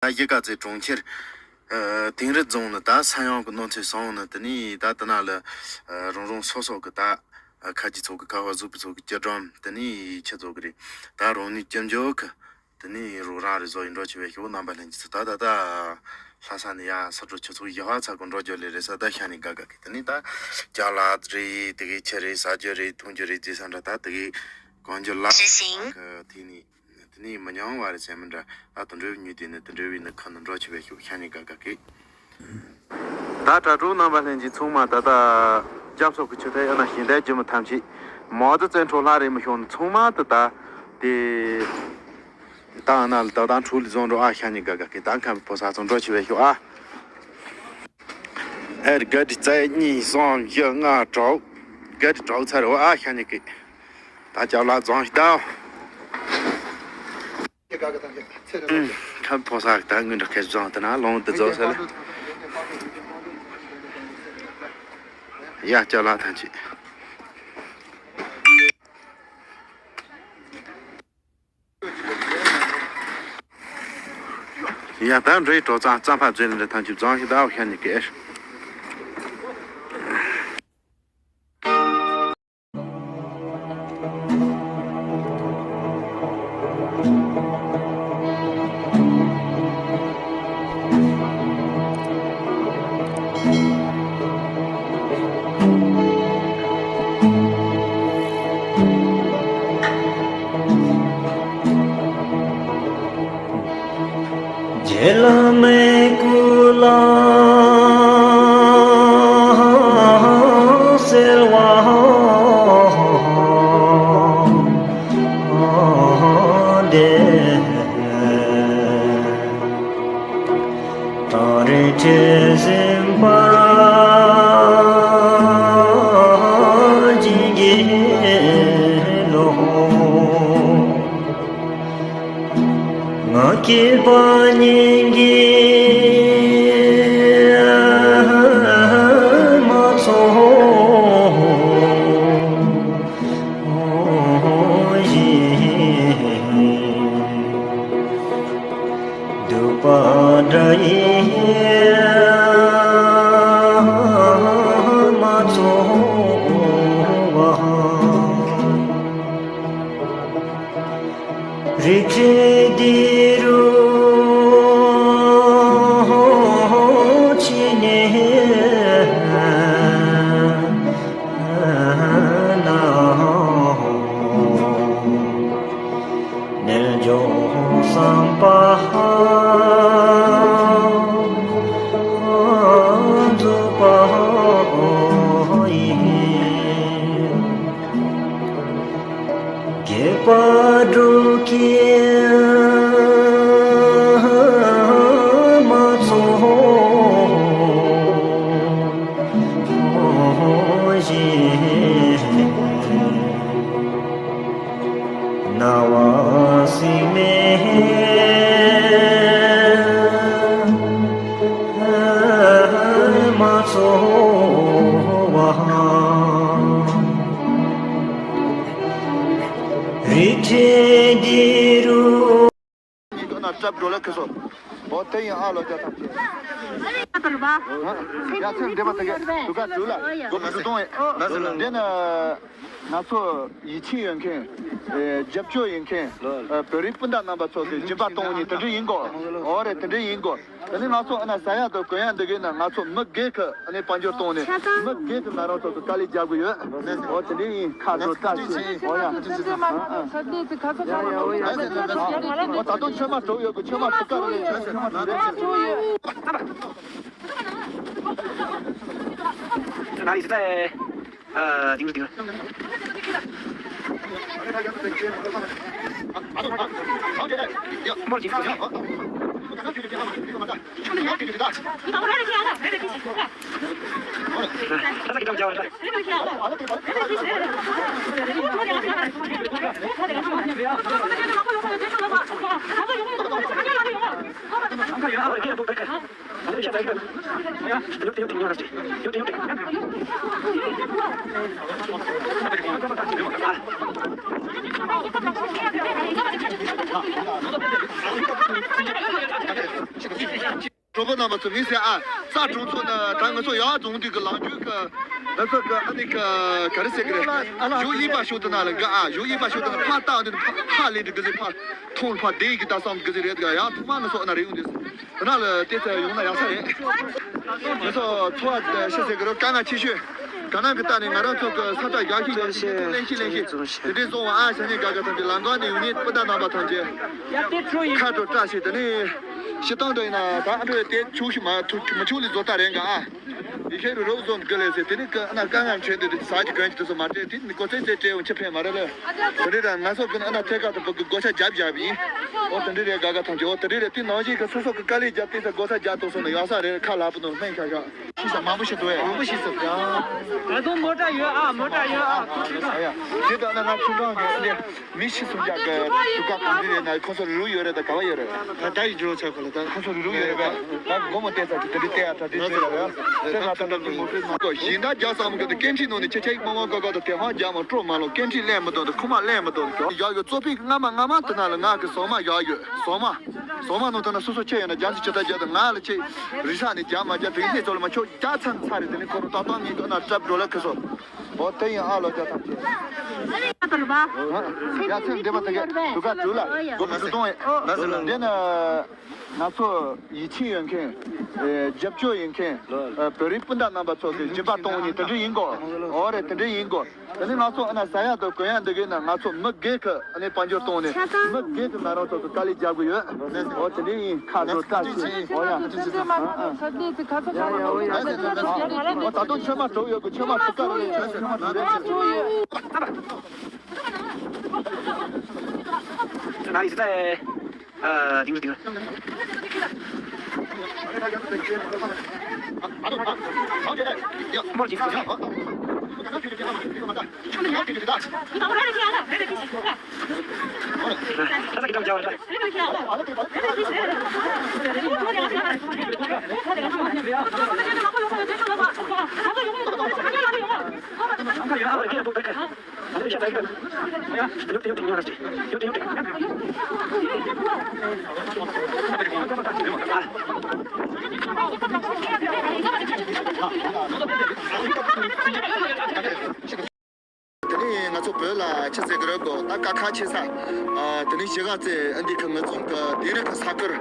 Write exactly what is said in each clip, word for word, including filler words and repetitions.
ད་གཞིས་ཀ་རྩེ་གྲོང་ཁྱེར་ཨ་དིང་རི་རྫོང་ནས་ད་ས་ཡོམ་གི་གནོད་འཚེ་སོང་ནས། དེ་ནས་ད་དེ་ན་ལ་ཨ་རང་རང་སོ་སོ་གི་ད་ཨ་ཁ་ཆེ་ཚོ་གི་ཁ་པར་བཟོ་པ་ཚོ་གི་སྐྱིལ་ཀྲུང་། དེ་ནས་ཁྱེད་ཚོ་གི་རེད། ད་རང་ནུས་ཅི་འཇོག་གི། དེ་ནས་རོགས་རམ་རེ་བཟོ་ཡིན་འགྲོ་ཆེ་བའི་ཤོག་རྣམ་པ་ལྷན་རྒྱས་ཚོ། ད་ད་ད་ལྷ་ས་ནས་ཡ་ས་འགྲོ་ཆུ་ཚོད་བཞི་བ་ཚ་གོ་འགྲོ་རྒྱུ་ལས་རེད་ས། ད་ཤ་ནི་དགའ་དགའ་གི། དེ་ནས་ད་ཅ་ལག་རེད། དེ་གི་ཆུ་རེད། ཟ་རྒྱུ་རེད། འཐུང་རྒྱུ་རེད་ཟེར་ས་འདྲ། ད་དེ་གི་གང་རྒྱུ་ལ་ཟིན་གི། དེ་ནས་དེ་ནས་མི་ཉུང་བ་རེད་ཟེར་མི་འདྲ། ད་དུ་འགྲོ་བའི་ཉུལ་དེ་ནི་དུ་འགྲོ་བའི་ནི་ཁ་ནི་འགྲོ་ཆེ་བའི་ཤོག་ཤ་ནི་དགའ་དགའ་གི། ད་དྲ་གྲོགས་རྣམ་པ་ལྷན་རྒྱས་ཚང་མ། ད་ལྟ་སྐྱབས་སོགས་ཀྱི་ཆུ་ཐལ་ཨ་ན་ཞིང་དལ་རྒྱུ་མི་ཐམས་ཅད་མའོ་ཙེ་ཙེ་འཕྲོ་ལྷ་རེ་མི་ཤོང་ནི་ཚང་མ་ད་ད་དེ་ད་ཨ་ན་ལ་ད་ད་འཕྲོ་ལ་བཟང་འགྲོ་ཨ། ཤ་ནི་དགའ་དགའ་གི། ད་ཁམས་ཕོ་ས་ཚང་འགྲོ་ཆེ་བའི་ཤོག་ཨ། ཨེར་ག་དྲི་རྩ་གཉིས་གསུམ་བཞི་ལྔ་དྲུག་ག་དྲི་དྲུག་ཚར་བ་ཨ། ཤ་ནི་གི། ད་ཅག་ལ་བཟང་ཞིག་ད། ཁམས་ཕོ་ས་ད་དངུལ་འདྲ་ཁེ་བཟང་དེ་ན་ལོང་དུ་རྫོགས་ས་ལ། ཡ་ཅག་ལ་ཐང་ཆད། ཡ་ད་འདྲེ་གྲོགས་ཚང་རྩམ་ཕ་རྫུན་ལ་ཐང་ཆད་བཟང་ཞིག་ད་ཨོ་ཤ་ནི་གི་ཨེར། རྗེ་བླ་མའི་སྐུ་ལ་གསོལ་བ་འདེབས། གངས་རི་ཁྲི་འཛིན་པ་ཇི་དགེ་ལོ། ང་སྐྱེས་པ་སྙིང་གི་མ་ཚོ་བཞིན། སྡུག་པ་དགྲ་ཡིས་མ་ཚོར་བ། རི་ཁྲོད་འདི་རུ་ཕྱི་ནས་ན། རྣལ་འབྱོར་བསམ་པ་རྫོགས་པ་ཡིས། དགེ་བ་སྒྲུབ་ཀྱི་མ་ཚོགས་བཞིན། སྣང་བ་སེམས་མེད་མ་ཚོར་བ། རི་ཁྲོད་འདི་རུ། ཉིན་ཐོག་ན་སྲབ་འགྲོ་ལ་ཁི་སོ། འོ་དེ་ཡིན་ཨ་ལོ་རྒྱ་ཐམས་ཅད། ཡ་ཚན་འདྲེ་མ་དེ་གས་དུ་ག་དུ་ལ་སྒོ་མ་དུ་གཏོང་ཡིན། འདི་ནི་ང་ཚོ་ཡིད་ཆེས་ཡོད་མཁན། རྒྱབ་སྐྱོར་ཡིན་མཁན། བོད་རིགས་སྤུན་ཟླ་རྣམ་པ་ཚོ་གི་སྦྱིན་པ་གཏོང་ནི་དེ་འདྲ་ཡིན་གོ། འོ་རེད་དེ་འདྲ་ཡིན་གོ། དེ་ནི་ང་ཚོ་ཨ་ན་ཟ་ཡག་དང་གོན་ཡག་འདི་གས་ན་ང་ཚོ་མི་སྒེར་གི་ཨ་ནི་དཔལ་འབྱོར་གཏོང་ནས་མི་སྒེར་གི་ང་རང་ཚོ་གི་དཀའ་ལས་རྒྱག་གི་ཡོད། འོ་དེ་འདྲ་ཡིན་ཁ་ཚོ་བཀྲ་ཤིས་འོ་ཡ། འོ་ད་དུང་ཆོས་མ་གྲོགས་ཡོད་གི་ཆོས་མ་གྲོགས་ག་རེ་ཆོས་མ་གྲོགས་ཡོད། ཕོ་རྣམ་པ་ཚོ་མི་ཟེར་ཨ། ས་གྲོང་ཚོ་ན་ད་ང་ཚོ་ཡར་རྫོང་དུས་ཀྱི་ལང་རྒྱུད་ཀྱི་ང་ཚོ་གི་ཨ་ནི་ག་ག་རེ་ཟེར་གི་རེད། གཞུག་གཡས་པ་ཤོག་དེ་ན་ལ་འགའ་ཨ། གཞུག་གཡས་པ་ཤོག་དེ་ན་ཕར་བལྟ་འདི་ནི་ཕར་ཕར་ལེན་འདི་གི་ཟེར། ཕར་མཐོང་ཕར་བསྡད་ཀྱི་ད་བསམ་གི་ཟེར་རེད། ག་ཡང་ཐོག་མ་ང་ཚོ་ཨ་ན་རེ་ཡོང་དུས་དེ་ན་ལ་བལྟས་ཚེ་ཡོང་ན་ཡག་ས་རེད། ང་ཚོ་ཚོ་བ་ཤི་ཟེར་གི་རེད། དཀའ་ངལ་ཆེ་ཤོས། དག་སྣང་གི་ལྟ་ནས་ང་རང་ཚོ་གི་ས་ཆ་རྒྱ་ཤིང་རྒྱ་ཤིང་ལེན་ཤིང་ལེན་ཤིང་དེ་འདྲའི་བཟོ་བ་ཨ། ཤ་ཉེ་དགའ་དགའ་ཐམས་ཅད་ལམ་ཁ་ནས་ཡོང་ནས་སྤུན་ཟླ་རྣམ་པ་ཐམས་ཅད་ཁ་དྲོ་བཀྲ་ཤིས། དེ་ནས་ཤི་སྟངས་འདྲ་ཡིན་ན་ད་ཨ་འགྲོ་དེ་ཆུ་ཤི་མ་ཐུ་མ་ཆུ་ལི་བཟོ་ལྟ་རེད་འགའ་ཨ། ཡི་ཤེས་རུ་རོབ་བཟོ་འདི་ག་ལས་ཟེར། དེ་ནི་ཀ་ཨ་ན་དཀའ་ངལ་འཕྲད་འདི་དེ་ཟ་གི་གོན་གི་དེ་ཚོ་མ་སྤྲད་དེ་ནི་གོ་ཚད་ཚད་སྤྲད་འོང་ཆ་ཕན་མ་རེད་ལ། དེ་འདྲའི་ར་ང་ཚོ་ཀུན་ཨ་ན་ཐད་ཀར་དུ་བུ་གི་བགོ་བཤའ་རྒྱབ་བཞག་པ་ཡིན། ཨོ་དེ་འདྲའི་རེད། དགའ་དགའ་ཐམས་ཅད་ཨོ་དེ་འདྲའི་རེད། དེ་ནང་བཞིན་གི་སོ་སོ་གི་དཀའ་ལས་རྒྱབ་དེ་ཚོ་བགོ་བཤའ་རྒྱག་ཐུབ་སོང་ན་ཡག་ས་རེད། ཁ་ལག་པ་ནང་སྨན་ཤ་ཤ། ཤི་ས་མང་པོ་ཞིག་འདུག་ཨེ། མང་པོ་ཞིག་ཟེར། ད་དུང་མོ་ཊ་ཡོད་ཨ། མོ་ཊ་ཡོད་ཨ། ཨ་ཡ། དེ་ལྟ་ན་ང་ཁྱིམ་ཚང་གི་འདི་མི་ཤི་སོང་རྒྱག་གི་དུས་སྐབས་གང་འདྲ་རེད་ན། ཁོང་ཚོ་རུ་ཡོད་རེད། ད་ག་བ་ཡོད་རེད། ད་ད་ཡི་འགྲོ་ཆ་གོ་ལ་ད་ཁོང་ཚོ་རུ་ཡོད་རེད་པས། ད་སྒོ་མོ་བལྟས་ཚར་གི་དེ་འདྲ་བལྟས་ཡ་ད་དེ་ཚོ་ཡོད་རེད། དེ་ང་ད་ད་དུང་མོ་ཊ་མ་གོ་ཞིང་ད་རྒྱག་བསམ་གི་དེ་སྐད་འཕྲིན་ནང་ནས་ཆེ་ཆེ་མང་མང་གོ་གོ་ད་དེ་ཧང་རྒྱག་མ་སྤྲོ་མ་ལོ། སྐད་འཕྲིན་ལེན་མི་འདུག་ད་ཁུག་མ་ལེན་མི་འདུག་ད་ཡག་ཡོད། གཙོ་ཕིག་སྔ་མ་སྔ་མ་དེ་ན་ལ་ང་གི་ཟོག་མ་ཡག་ཡོད། ཟོག་མ། ཟོག་མ་ནང་དུ་ན་སོ་སོ་ཆེ་ཡོད་ན་རྒྱ་མཚོ་ཆེ་ད་རྒྱ་དང་ང་ལ་ཆེ་རི་ས་ནས་རྒྱ་མ་རྒྱ་དེ་སྣེ་ཚོ་ལ་མ་ཆོག་རྒྱ་ཚང་ཚ་རེད། དེ་ནི་ཁོ་རང་ཏག་ཏག་ངེད་ཀྱི་ན་གྲབ་འགྲོ་ལ་ཁི་སོ། འོ་དེ་ཡིན་ཨ་ལོ་རྒྱ་ཐམས་ཅད། རྒྱ་ཚན་འདེབས་པ་དེ་ག་དུ་ག་དུ་ལ་སྒོ་མ་དུ་གཏོང་ཡེ། འདི་ན་ང་ཚོ་ཡིད་ཆེས་ཡོད་མཁན། རྒྱབ་སྐྱོར་ཡིན་མཁན། བོད་རིགས་སྤུན་ཟླ་རྣམ་པ་ཚོ་གི་སྦྱིན་པ་གཏོང་ནི་དེ་འདྲ་ཡིན་གོ། འོ་རེད། དེ་འདྲ་ཡིན་གོ། དེ་ནི་ང་ཚོ་ཨ་ན་ཟ་ཡ་དང་གོན་ཡ་འདི་གས་ན་ང་ཚོ་མི་སྒེར་གི་ཨ་ནི་དཔལ་འབྱོར་གཏོང་ནས་མི་སྒེར་གི་ང་རང་ཚོ་གི་དཀའ་ལས་རྒྱག་གི་ཡོད། འོ་དེ་འདྲ་ཡིན། ཁ་ལོ་བཀྲ་ཤིས། འོ་ཡ། འོ་ད་དུང་ཆོས་མ་གྲོགས་ཡོད་གི་ཆོས་མ་གྲོགས་ཀ་རེད། ཆོས་མ་གྲོགས་རེད། ཨ། ཏིང་རི་ཏིང་རི། དེ་ནས་ང་ཚོ་བོད་ལ་ཆི་ཟེར་གི་རེད་གོ། ད་དཀའ་ཁག་ཆེ་ས། ཨ། དེ་ནས་ཞི་ག་རྩེ་ཨ་འདི་ཁ་ང་ཚོ་གི་དེང་རབས་ཀྱི་ས་ཁུལ།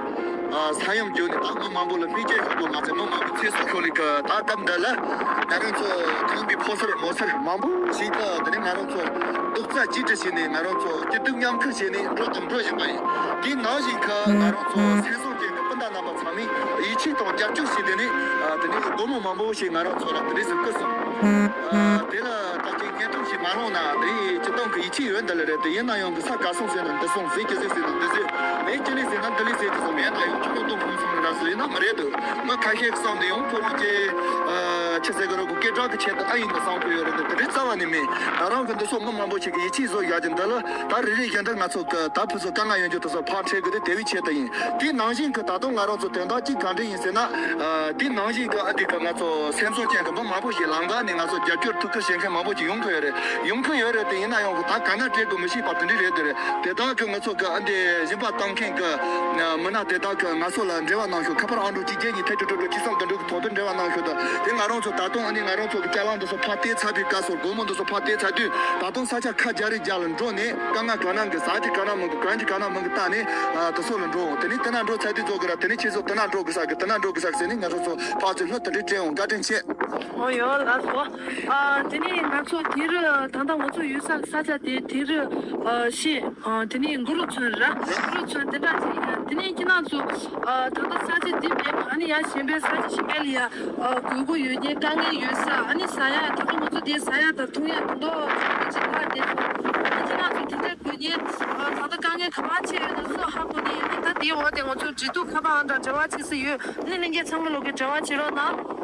ཨ། ས་ཡོམ་བརྒྱུད་ནས་ད་མི་མང་པོ་ལ་ཕན་སྐྱེད་ཡོད་དགོས་མ་ཚད་མི་མང་པོ་ཚེ་སྲོག་ཤོར་ལེ་གི་ད་སྐབས་འདི་ལ་ང་རང་ཚོ་ཁང་པའི་ཕོ་གསར་མོ་གསར་མང་པོ་ཞིག་གི་དེ་ནས་ང་རང་ཚོ་རྡོག་རྩ་གཅིག་སྒྲིལ་བྱས་ནས་ང་རང་ཚོ་སྐྱིད་སྡུག་མཉམ་ཁུར་བྱས་ནས་འགྲོ་དང་འགྲོ་བཞིན་པ་ཡིན། དེའི་ནང་བཞིན་གི་ང་རང་ཚོ་སེམས་བཟང་ཅན་གི་སྤུན་ཟླ་རྣམ་པ་ཚང་མས་ཡིད་ཆེས་དང་རྒྱབ་སྐྱོར་བྱས་དེ་ནས་དེ་ནས་སྒོར་མོ་མང་པོ་ཞིག་ང་རང་ཚོ་ལ་དེ་འདྲས་སུ་བསྐུར་སོང་། དེ་ལ་ད་ཅིག་བརྙན་ཐུང་ཞིག་མ་ལོངས་ན་དེ་སྤྱི་བཏང་གི་ཡིད་ཆེས་ཡོད་འདི་ལ་རེད། དེ་ཡིན་ན་ཡང་གི་ས་ག་སོང་ཟེར་ན་འདི་སོང་ཟེར་གྱི་ཟེར་ཟེར་ན་འདི་ཟེར། མེད་ཀྱི་ལས་ཟེར་ན་འདི་ལས་ཟེར་གྱི་སོང་མེད་ན་ཡང་ཁྱོད་ལོ་སྟོང་ཕུང་སོང་ལ་ཟེར་ན་མི་རེད་འདུག་མི་ཁ་ཤས་ཀྱི་བསམ་དེ་ཡང་ཁོ་རང་གི་ཆི་ཟེར་གི་རོ་གི་སྐད་གྲགས་ཀྱི་ཆེད་དུ་ཨ་ཡིན་འདི་བསམ་གི་ཡོད་རེད་འདུག་དེ་འདྲའི་རྩ་བ་ནས་མེད། ང་རང་གི་འདི་སོགས་མི་མང་པོ་ཞིག་གི་ཡིད་ཆེས་བཟོ་ཡག་གི་འདི་ལ་ད་རེ་རེ་བཞིན་དུ་ང་ཚོ་གི་ད་ཕུ་ཚོ་དཀའ་ངལ་ཡོང་རྒྱུ་དེ་ཚོ་ཕར་ཁྲལ་གི་དེ་དེ་བའི་ཆེད་དུ་ཡིན། དེའི་ནང་བཞིན་གི་ད་དུང་ང་རང་ཚོ་དོན་དག་གཅིག་ག་འདྲ་ཡིན་ཟེར་ན། ཨ། དེའི་ནང་བཞིན་གི་ཨ་འདི་གི་ང་ཚོ་སེམས་ཚོར་ཅན་གི་མི་མང་པོ་ཞིག་ལམ་ཁ་ནས་ང་ཚོ་རྒྱབ་སྐྱོར་ཐུགས་ཁུར་བྱེད་མཁན་མང་པོ་ཞིག་ཡོང་གི་ཡོད་རེད། ཡོང་གི་ཡོད་རེད། དེ་ཡིན་ན་ཡང་གི་ད་ག་ན་སྤྲད་དགོས་མི་ཤེས་པ་དེ་འདྲ་རེད། དེ་རེད། དེ་དག་གི་ང་ཚོ་གི་ཨ་འདི་སྦྱིན་པ་བཏང་མཁན་གི་མི་སྣ་དེ་དག་གི་ང་ཚོ་ལ་འབྲེལ་བ་གནང་ཤོག་ཁ་པར་ཨང་གྲངས་གཅིག་བརྒྱད་གཉིས་ཐད་དྲུག་དྲུག་དྲུག་གཅིག་གསུམ་བདུན་དྲུག་གི་ཐོག་ཏུ་འབྲེལ་བ་གནང་ཤོག་དང་། དེ་ང་རང་ཚོ་ད་དུང་ཨ་ནི་ང་རང་ཚོ་གི་ཅ་ལག་འདི་ཚོ་ཕར་སྟེར་ཚར་བའི་སྐབས་སུ་སྒོར་མོ་འདི་ཚོ་ཕར་སྟེར་ཚར་དུས་ད་དུང་ས་ཆ་ཁ་རྒྱ་རི་རྒྱ་ལ་འགྲོ་ནས་དཀའ་ངལ་ག་ན་གི་ཟ་གི་ག་ན་མི་གི་གོན་གི་ག་ན་མི་གི་བལྟ་ནས་དེ་ཚོ་ལ་འགྲོ་འོང་། དེ་ནས་དེ་ན་འགྲོ་ཚར་དུས་ཚོ་གི་ར་དེ་ནས་ཁྱེད་ཚོ་དེ་ན་འགྲོ་གི་ས་གི་དེ་ན་འགྲོ་གི་ས་གི་ཟེར་ནས་ང་རང་ཚོ་ཕར་ཚུར་ལྷོད་དེ་འདྲས་སྤྲད་འོང་། བཀའ་དྲིན་ཆེ། ཨོ་ཡོ་ལགས་སོ། ཨ། དེ་ནས་ང་ཚོ་དེ་རུ་ད་ལྟ་ང་ཚོ་ཡོད་ས་ས་ཆ་དེ་དེ་རུ་ཨ་ཤེས། ཨ། དེ་ནས་གུ་རུ་ཚོན་ར་གུ་རུ་ཚོན་དེ་འདྲ་ཅིག་ཡིན། དེ་ནས་ཁྱེད་རང་ཚོ་ཨ་ད་ལྟ་ས་ཆ་འདི་མེད་པ་ཨ་ནི་ཡ་གཞན་པའི་ས་ཆ་གཞན་པ་ལ་ཡ་ཨ་དགོས་མཁོ་ཡོད་མཁན་དཀའ་ངལ་ཡོད་ས། ཨ་ནི་ཟ་ཡ་ད་ལྟ་ང་ཚོ་དེ་ཟ་ཡ་དང་འཐུང་ཡ་དུ་ལོ་ཅིག་ལ་བསྡད་སོང་། ཨ་ནི་ཁྱེད་རང་ཚོ་དེ་འདྲ་དགོས་མཁན་ཨ་ད་ལྟ་དཀའ་ངལ་ག་པར་ཆེ་ཡོད་ན་སུ་ཧ་གོ་ནི་ཡོད་མེད། ད་དེའི་འོག་དེ་ང་ཚོ་འབྲེལ་གཏུག་ཁ་པར་ཨང་དང་འབྲེལ་བ་བྱེད་ས་ཡོད། ཨ་ནི་ལྷན་རྒྱས་ཚང་མ་ལོག་གི་འབྲེལ་བ་བྱེད་རོགས་གནང་།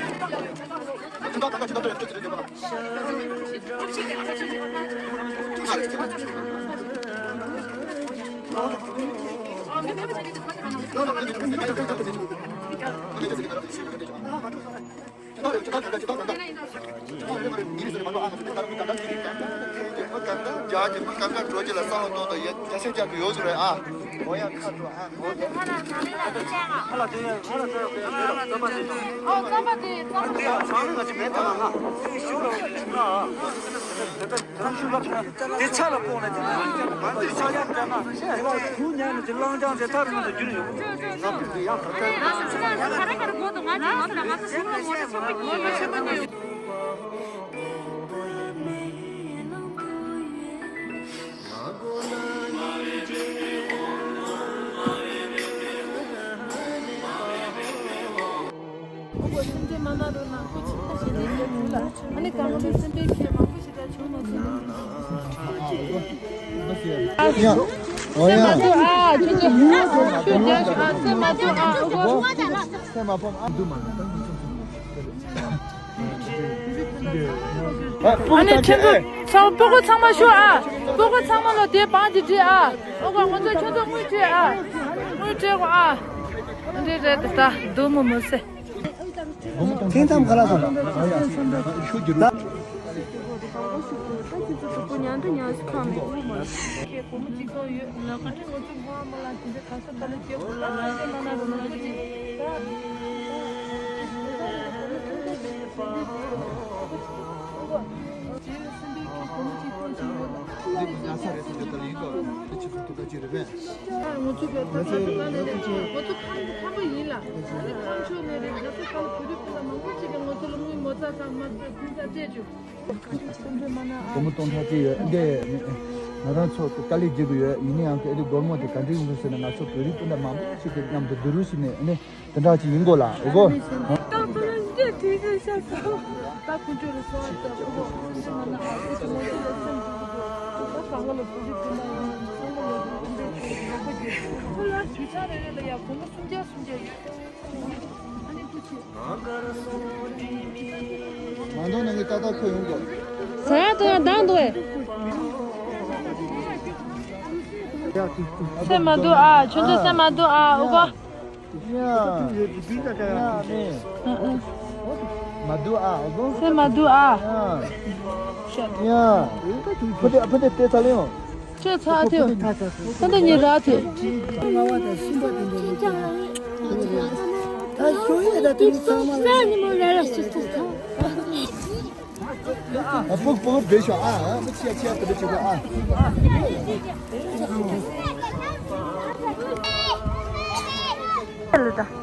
དེ་ཚ་ལ་ཕོག་ནས་དེ་ཚ་ཡག་དྲན་ན་དེ་ལ་གུ་ཉལ་ནས་དེ་བླང་བྱང་དེ་ཐག་རིང་ན་དེ་རྒྱུ་རེ་ཡོང་གི་འདུག་ང་ཚོ་དེ་ཡག་ད་ལྟ། ཨོ་ཡ། སེམས་མ་སྡུག་ཨ། ཁྱོད་ཚོ་ཁྱོད་རྒྱལ་ཤོག་ཨ། སེམས་མ་སྡུག་ཨ། ཨོ་གོ། སེམས་མ་ཕམ་ཨ། སྡུག་མ་ན་ད་ང་ཚོ་ཨ་ནི་ཁྱོད་ཚོ་ཚང་སྤུ་གུ་ཚང་མ་ཤོག་ཨ། སྤུ་གུ་ཚང་མ་ལོ་དེ་བང་ཅིག་སྒྲིག་ཨ། ཨོ་གོ། ང་ཚོ་ཁྱོད་ཚོ་དངུལ་སྤྲད་ཨ། དངུལ་སྤྲད་གོ་ཨ། འདི་རེད་ད། སྡུག་མོ་མོ་སེ། ཐེངས་མཚམས་ག་ལ་སོང་། ཤུ་རྒྱུ་རུ། ང་ཚོ་ཁམས་ཁམས་པ་ཡིན་ལ། ཨ་ནི་ཁམས་ཕྱོགས་ནས་རེད། ང་ཚོ་ཁམས་ཁམས་པ་ཡིན་ལ། ཨ་ནི་ཁམས་ཕྱོགས་ནས་རེད། ང་ཚོ་ཁམས་བོད་རིགས་སྤུན་ཟླ་མང་པོ་ཞིག་གིས་ང་ཚོ་ལ་དངུལ་མོ་རྩ་ཚང་མ་སྤྲད། ཕུན་ཚོགས་སྤྲད་བྱུང་། སྒོར་མོ་སྟོང་ཕྲག་གཅིག་ཡོད། འདི་ང་རང་ཚོ་དཀའ་ལས་བརྒྱབ་ཀྱི་ཡོད། ཡིན་ན་ཡང་ཨེ་འདི་སྒོར་མོ་དེ་ག་འདྲ་ཡོང་གི་ཟེར་ན། ང་ཚོ་བོད་རིགས་སྤུན་ཟླ་མང་པོ་ཞིག་གི་མཉམ་དུ་བསྡུ་རུབ་བྱས་ནས་ཨ་ནི། དེ་འདྲ་ཅིག་ཡིན་དགོས་ལ། འོ་གོ། ད་ཁོ་ཚོ་འདི་དུས་ཚོད་ཤར་སོང་། ད་ཁོ་ཚོ་ལ་སོང་བ་ལྟ་བུ་ཁོ་ཚོ་ང་ན་ཨ་ཁོ་ཚོ་ང་ཚོ་ལ་སེམས་སྡུག་གི་འདུག་ད་གང་ག་ལ་བུ་ཚོ་དེ་འདྲ་ཡིན་ཚང་མ་ལ་འདི་འདྲ་ཅིག་ཡོང་གི་འདུག་ཁོ་ལ་དུས་ཚོད་རེ་རེ་ལ་ཡ་སྒོར་མོ་སུམ་བརྒྱ་སུམ་བརྒྱ་ཡོད། ཨ་ནི་ཁོ་ཚོ་མ་འདོན་ནང་གི་ཏག་ཏག་ཁོ་ཡོང་དགོས། ཟ་ཡ་འཐུང་ཡ་འདང་འདུག་ཨེ། སེམས་མ་སྡུག་ཨ། ཁྱོད་ཚོ་སེམས་མ་སྡུག་ཨ། འོ་གོ། ཡ། ཡ་ནི། མ་སྡུག་ཨ། འོ་གོ། སེམས་མ་སྡུག་ཨ། ཡ། ཡ། ཕུ་ཏེ་ཕུ་ཏེ་ཏེ་ཚ་ལེ་ཡོང་། ཁྱོད་ཚ་ཐོས། ད་ལྟ་ཉིན་ར་ཐོས། ང་བ་དང་སུམ་པ་དེ་འདྲ་ཡོད། ད་ཞོ་ཡོད་ད་དེ་ཚང་མ་ལ། ཨ་ཕུག་ཕུག་བེད་ཤོག་ཨ། ཨ་མི་ཆེ་ཆེ་དེ་འདྲ་བྱེད་དགོས་ཨ། ལ་ད།